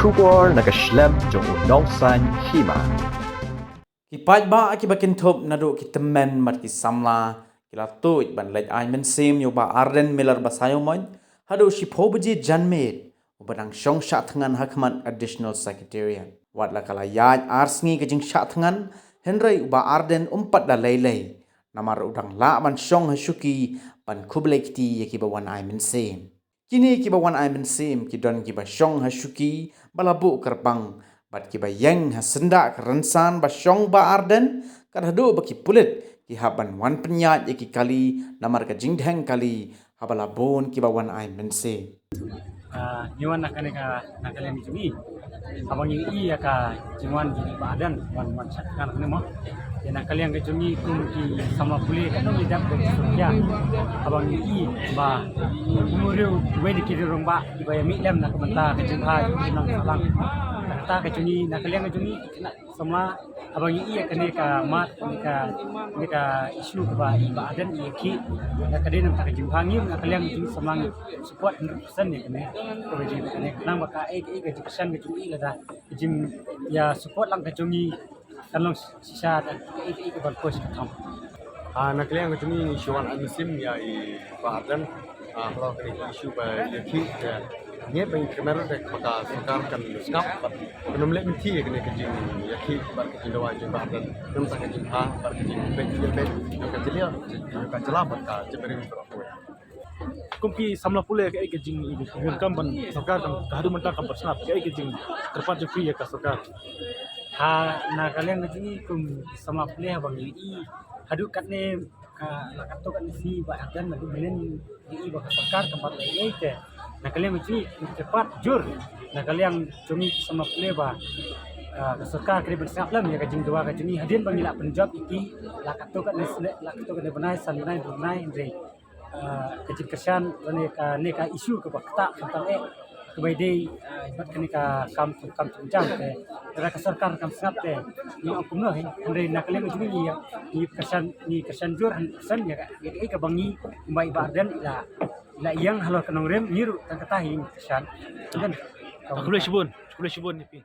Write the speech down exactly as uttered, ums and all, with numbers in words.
Khubor na ka shlem jong u Nongsaiñ Hima. Ki paidbah kiba kynthup naduh ki tymmen bad ki samla ki la tuid ban leit ai mynsiem ïa u Bah Ardent Miller Basaiawmoit haduh shiphew baje janmiet, uba dang shong shah thngan ha khmat Additional Secretariat. Wat la ka la ïaid ar sngi ka jingshah thngan, hynrei u Bah Ardent um pat da lei lei, namar u dang lah ban shong ha shuki ban khublei kti ïa kiba wan ai mynsiem. Kine kiba wan ai mynsiem ki don kiba shong ha shuki ba la buh kyrpang, bad kiba ïeng ha syndah ka rynsan ba shong Bah Ardent, kat haduh ba ki pulit ki hap ban wan pynïaid ïa ki kali namar ka jingdheng kali, haba la bun kiba wan ai mynsiem. Ah, ngi wan na kane ka, na ka liang jong ngi. Haba ngi ïohi ïa ka jingwan jong i Bah Ardent, wan, wan shah thngan kane mo. Te na ka liang ka jong ngi kum ki samla pule ka ngi dap ka jingsukhia. Haba ngi ïohi ba u briew uwei na ki rangbah kiba ïa mih lem na ka bynta ka jingbha jong ki nong sahlang. Na kata ka jong ngi, na ka liang ka jong ngi ki khynnah samla, haba ngi ïohi ïa kane ka mat, kane ka, kane ka issue kaba i Bah Ardent i ïakhih. Na ka dei namar ka jingbha, ngi na ka liang ka jong ngi samla ngi support hundred percent ïa kane. Kaba jing kane, khnang ba kaei kaei ka jingkyrshan ka jong i lada ka jingïa support lang ka jong ngi kan long shisha da kaei kaei kaba push ka thong. Ah, na ka liang ka jong ngi ngi shu wan ai mynsiem ïa i Bah Ardent. Ah, halor kane ka issue ba ïakhih, te ngi ba ngi kynmaw ruh te ba ka sorkar kan sngap bad kan ym leh lynti ïa kane ka jingïakhih bad ka jingdawa jong i Bah Ardent. Namar ka jingbha bad ka jingbeit ïa beit ïa ka jylla, ïa ka jylla bad ka jaitbynriew baroh kawei. Kum ki samla pule, kaei ka jingdonkam ban sorkar kan, ka haduh mynta kam pat sngap, kaei ka jingkyrpad jong phi ïa ka sorkar? Ha, na ka liang ka jong ngi kum samla pule, haba ngi ïohi haduh katne ka, la katto katne sngi Bah Ardent, naduh mynhynnin ngi ïohi ba ka sorkar kam pat leh ei ei te. Na ka liang ka jong ngi kyrpad jur, na ka liang jong ngi ki samla pule ba, ah, ka sorkar ka dei ban sngap lem ïa ka jingdawa ka jong ngi, hadien ba ngi la pynjop ïa ki la katto katne sne, la katto katne bnai, san bnai, dua bnai, hynrei ah, ka jingkyrshan lane kane ka issue kaba ktah khamtam eh, kaba ïadei, ah, bad kane ka kam, kam jingkyrshan te, lada ka sorkar kam sngap te, ngi ong kumno hi, hynrei na ka liang ka jong ngi ngi kyrshan, ngi kyrshan jur hundred percent ïa ka, ïa kaei kaba ngi, kumba i Bah Ardent i la, i la ïeng halor ka nongrim, ngi ruh tang kata hi ngi kyrshan. Khublei shibun, khublei shibun ïa phi.